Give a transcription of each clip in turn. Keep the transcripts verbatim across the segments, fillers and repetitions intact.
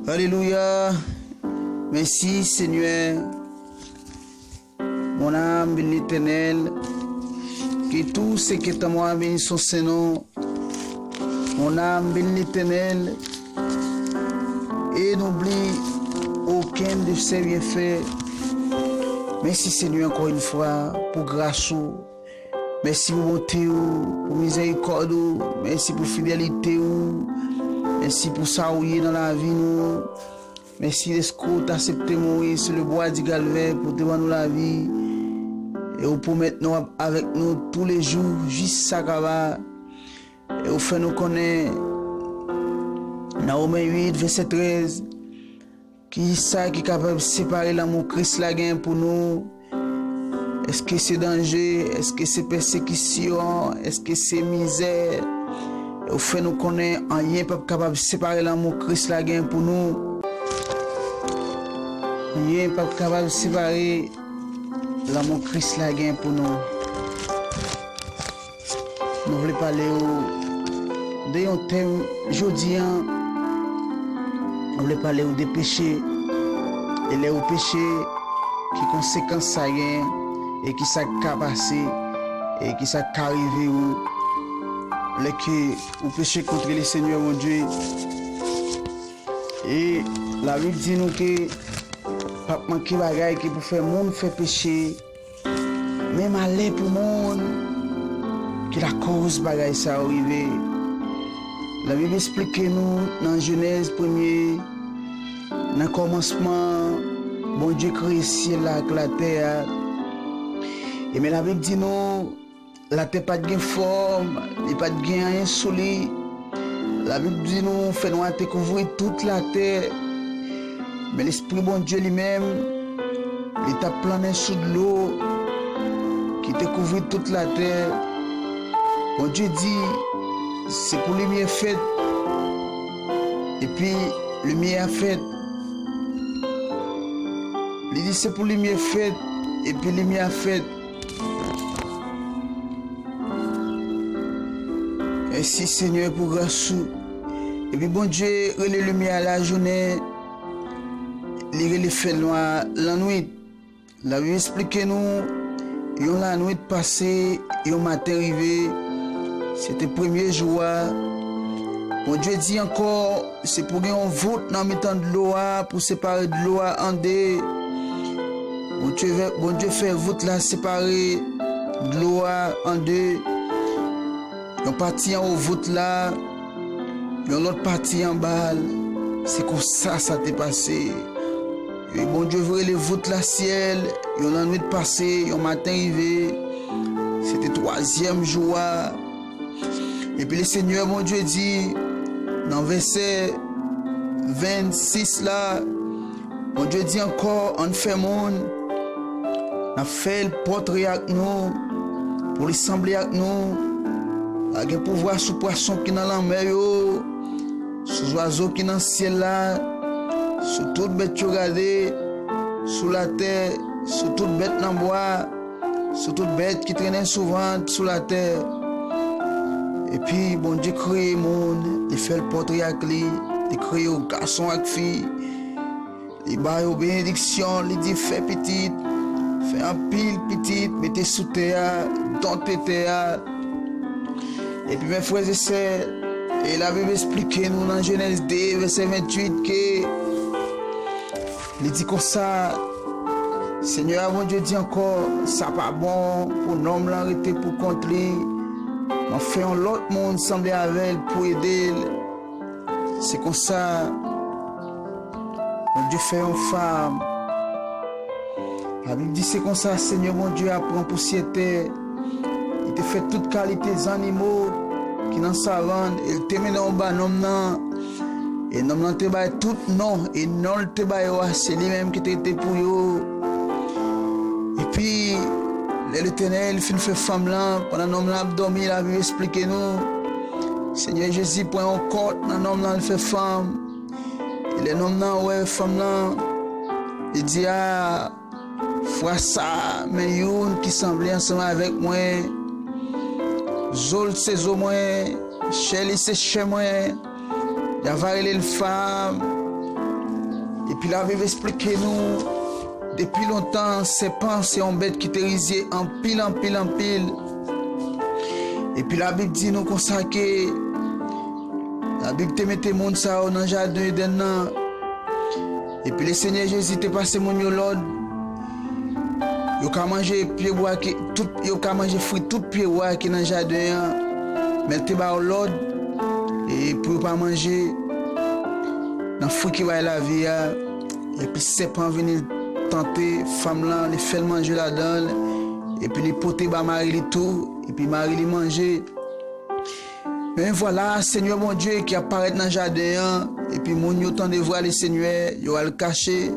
Alelouya. Mèsi, Senyè. Mon âme bénit l'Éternel. Que tout ce qui est en moi bénisse son saint nom. Mon âme bénit l'Éternel. Et n'oublie aucun de ses bienfaits. Mèsi, Senyè, ankò yon fwa, pou gras ou. Mèsi pou bonte ou, pou mizèrikòd ou. Mèsi pou fidelite ou. Mèsi pou sa ou ye nan lavi nou. Mèsi dèske ou t aksepte mouri sou le bwa di Kalvè pou te ban nou lavi. E ou pwomèt nou w ap avèk nou toulejou jis sa kaba. E ou fè nou konnen nan Women uit, vèsè trèz, kisa ki kapab separe lanmou Kris la gen pou nou? Èske se danje? Èske se pèsekisyon? Èske se mizè? Ou fè nou konnen anyen p ap kapab separe lanmou Kris la gen pou nou. Anyen p ap kapab separe lanmou Kris la gen pou nou. Nou vle pale w de yon tèm jodi a. Nou vle pale w de peche. E lè ou peche, ki konsekans sa gen, e ki sa k ka pase, e ki sa k ka rive ou lè ke ou peche kont le Senyè Bondye. E Labib di nou ke p ap manke bagay ki pou fè moun fè peche, men malè pou moun ki lakòz bagay sa yo rive. Labib esplike nou nan Jenèz premye, nan kòmansman, Bondye kreye syèl la ak latè a. E men Labib di nou, latè pa t gen fòm, li pa t gen anyen sou li. Labib di nou, fènwa te kouvri tout latè. Men Lespri Bondye li menm, li t ap plannen sou dlo ki te kouvri tout latè. Bondye di, se pou limyè fèt, epi limyè a fèt. Li di, se pou limyè fèt, epi limyè a fèt. Mèsi, Senyè, pou gras ou. Epi Bondye rele limyè a lajounen, li rele fènwa a lannwit. Labib esplike nou, yon lannwit pase, yon maten rive. Se te premye jou a. Bondye di ankò, se pou gen yon vout nan mitan dlo a pou separe dlo a an de. Bondye, Bondye fè vout la separe dlo a an de. Yon pati anwo vout la, yon lòt pati anba l. Se konsa sa te pase. E Bondye rele vout la syèl, yon lannwit pase, yon maten rive. Se te twazyèm jou a. Epi le Senyè Bondye di, nan vèsè vennsis la, Bondye di ankò, ann fè moun, n ap fè l pòtre ak nou, pou li sanble ak nou. L a gen pouvwa sou pwason ki nan lanmè yo, sou zwazo ki nan syèl la, sou tout bèt yo gade sou latè, sou tout bèt nan bwa, sou tout bèt ki trennen sou vant sou latè. Epi Bondye kreye moun, li fè l pòtre ak li, li kreye yo gason ak fi. Li ba yo benediksyon, li di, fè pitit, fè anpil pitit, mete sou tè a, donte tè a. Epi men frè e sè, e Labib esplike nou nan Jenèz de, vèsè venntuit, ke li di konsa, Senyè a Bondye di ankò, sa pa bon pou nonm lan rete pou kont li. Mwen fè yon lòt moun sanble avè l pou ede l. Se konsa, Bondye fè yon fanm. Labib di, se konsa Senyè Bondye a pran pousyè tè. Li te fè tout kalite zannimo ki nan savann, e l te mennen yo ba nonm nan. E nonm nan te bay tout non, e non l te ba yo a, se li menm ki te rete pou yo. Epi, lè Letènèl fin fè fanm lan, pandan nonm lan ap dòmi, Labib esplike nou, Senyè Jezi pran yon kòd nan nonm lan, l fè fanm. E lè nonm nan wè fanm lan, li di, a, fwa sa, men youn ki sanble ansanm avèk mwen. Zo l se zo mwen, chè li se chè mwen. Y a va rele l fanm. Epi Labib esplike nou, depi lontan, sèpan se yon bèt ki te rizye anpil, anpil, anpil. Epi Labib di nou konsa ke Labib te mete moun sa yo nan jaden Edenn nan. Epi Lesenyè Jezi te pase moun yo lòd. Yo ka manje pyebwa ki, tout, yo ka manje fwi tout pyebwa ki nan jaden an. Men l te ba yo lòd, e pou yo pa manje nan fwi ki bay lavi a. Epi sèpan vini, l tante fanm lan, li fè l manje ladan l, epi li pote ba mari li tou, epi mari li manje. Men vwala, Senyè Bondye ki ap parèt nan jaden an, epi moun yo tande vwa Lesenyè, yo al kache.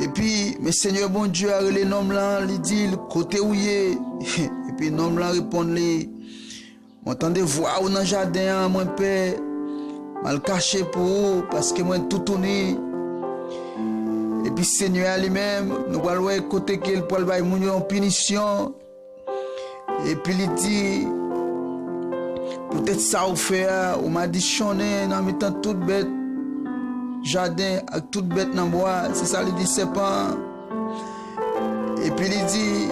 Epi, men Senyè Bondye a rele nonm lan, li di l, "Kote ou ye?" Epi nonm lan reponn li, "Mwen tande vwa ou nan jaden an, mwen pè. M al kache pou ou, paske mwen toutouni." Epi Senyè a li menm, nou pral wè kote ke l pral bay moun yo yon pinisyon. Epi li di, "Poutèt sa ou fè a, ou madichonnen nan mitan tout bèt jaden ak tout bèt nan bwa." Se sa li di sèpan an. Epi li di,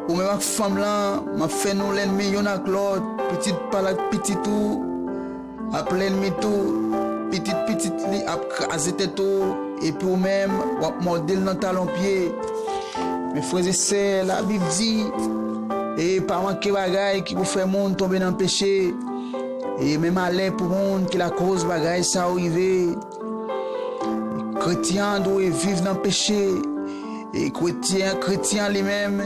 "Ou menm ak fanm lan, m ap fè nou lènmi youn ak lòt, pitit pa l ak pitit ou ap lènmi tou, pitit pitit li ap kraze tèt ou, epi ou menm, w ap mòde l nan talon pye." Men frè e sè, Labib di, e pa manke bagay ki pou fè moun tonbe nan peche, e men malè pou moun ki lakòz bagay sa yo rive. Kretyen an dwe viv nan peche, e kretyen, kretyen an li menm,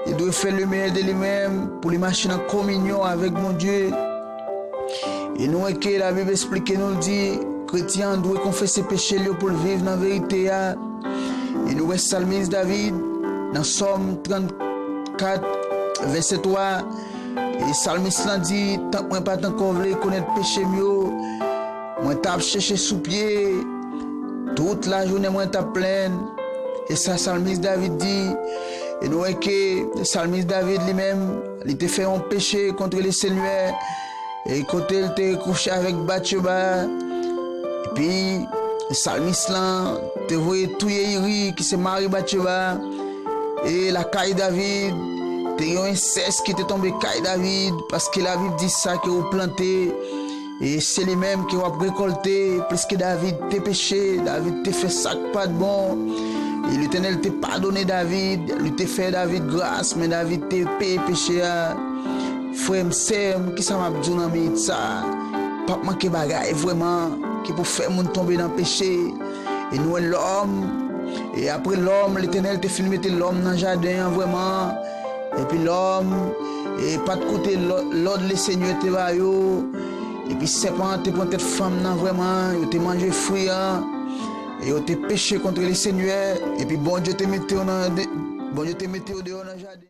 li dwe fè lemeyè de li menm pou li mache nan kominyon avèk Bondye. E nou wè ke Labib esplike nou, l di, kretyen an dwe konfese peche l yo pou l viv nan verite a. E nou wè salmis David, nan Sòm trannkat, vèsè twa, e salmis lan di, "Tank mwen pa t ankò vle konèt peche m yo, mwen t ap chèche sou pye, tout lajounen mwen t ap plenn." E sa salmis David di, e nou wè ke salmis David li menm, li te fè yon peche kont Lesenyè, e kote l te kouche avèk Batcheba. Epi, salmis lan te voye touye Iri, ki se mari Batcheba. E lakay David, te gen yon ensès ki te tonbe kay David, paske Labib di sa ke ou plante, e se li menm ke w ap rekòlte. Pliske David te peche, David te fè sa k pa t bon, e Letènèl te padone David, li te fè David gras, men David te peye peche a. Frè m, sè m, kisa m ap di w nan minit sa a? Pa p manke bagay vrèman ki pou fè moun tonbe nan peche. E nou wè lòm, e apre lòm, Letènèl te fin mete lòm nan jaden an vrèman. Epi lòm, e pa t koute lò-, lòd Lesenyè te ba yo. Epi sèpan an te pran tèt fanm nan vrèman, yo te manje fwi an, e yo te peche kont Lesenyè. Epi Bondye te mete yo nan de-, Bondye te mete yo deyò nan jaden.